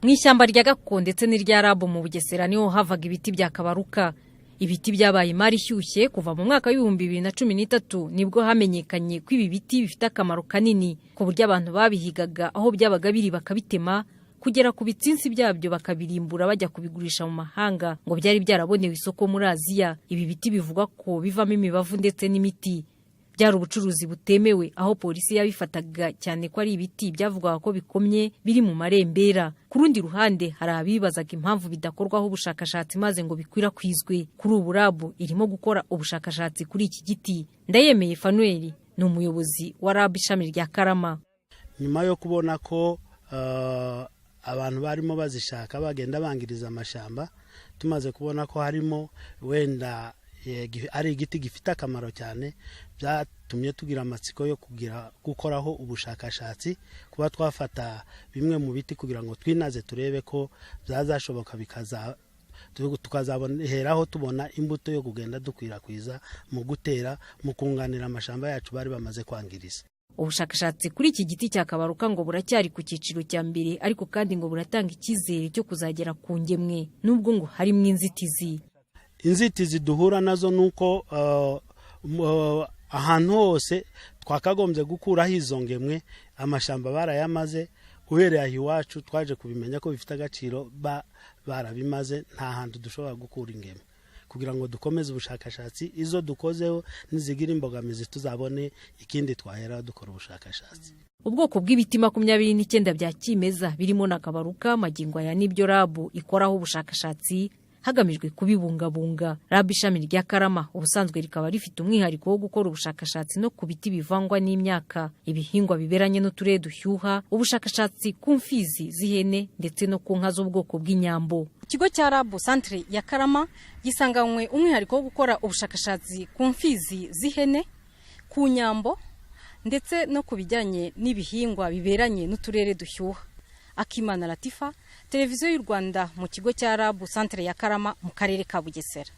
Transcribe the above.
Mu ishyamba rya Gako ndetse n'irya RAB mu Bugesera niho havaga ibiti bya kabaruka. Ibiti byabaye imari ishyushye kuva mu mwaka wa 2013, nibwo hamenyekanye ko ibi biti bifite akamaro kanini, ku buryo abantu babihigaga aho byabaga biri bakabitema kugera ku bitsinsi byabyo, bakabirimbura bajya kubigurisha mu mahanga. Ngo byari byarabonewe isoko muri Aziya. Ibi biti bivugwa ko bivamo imibavu ndetse n'imiti. Byari ubucuruzi butemewe, aho polisi yabifataga cyane ko ari ibiti byavugwaga ko bikomye, biri mu marembera. Ku rundi ruhande, hari abibazaga impamvu bidakorwaho ubushakashatsi maze ngo bikwirakwizwe. Kuri ubu RAB irimo gukora ubushakashatsi kuri iki giti. Ndayemeye Fanuel ni umuyobozi wa RAB ishami rya Karama. Nyuma yo kubona ko abantu barimo bazishaka, bagenda bangiriza amashyamba, tumaze kubona ko harimo wenda ari igiti gifite akamaro cyane, byatumye tugira amatsiko yo kugira gukoraho ubushakashatsi, kuba twafata bimwe mu biti kugira ngo twinaze, turebe ko byazashoboka, bikaza tukazaboneraho tubona imbuto yo kugenda dukwirakwiza mu gutera, mu kunganira amashyamba yacu bari bamaze kwangiriza. Ubushakashatsi kuri iki giti cya kabaruka ngo buracyari ku cyiciro cya mbere, ariko kandi ngo buratanga icyizere cyo kuzagera ku ngemwe, nubwo ngo harimo inzitizi. Inzitizi duhura nazo ni uko ahantu hose twakagombye gukuraho izo ngemwe, amashyamba barayamaze. Uhereye aho iwacu twaje kubimenya ko bifite agaciro, barabimaze, nta hantu dushobora gukura ingemwe kugira ngo dukomeze ubushakashatsi. Izo dukozeho nizigira imbogamizi, tuzabone ikindi twahera dukora ubushakashatsi. Ubwoko bw'ibiti 29 bya kimeza birimo na kabaruka, magingo aya nibyo RAB ikoraho ubushakashatsi hagamijwe kubibungabunga. RAB ishami rya Karama ubusanzwe rikaba rifite umwihariko wo gukora ubushakashatsi no ku biti bivangwa n'imyaka, ibihingwa biberanye n'uturere dushyuha, ubushakashatsi ku mfizi z'ihene ndetse no ku nka z'ubwoko bw'inyambo. Ikigo cya RAB centre ya Karama gisanganywe umwihariko wo gukora ubushakashatsi ku mfizi z'ihene, ku nyambo ndetse no ku bijyanye n'ibihingwa biberanye n'uturere dushyuha. Akimana Latifa, Televiziyo y'u Rwanda, mu kigo cya RAB centre ya Karama mu karere ka Bugesera.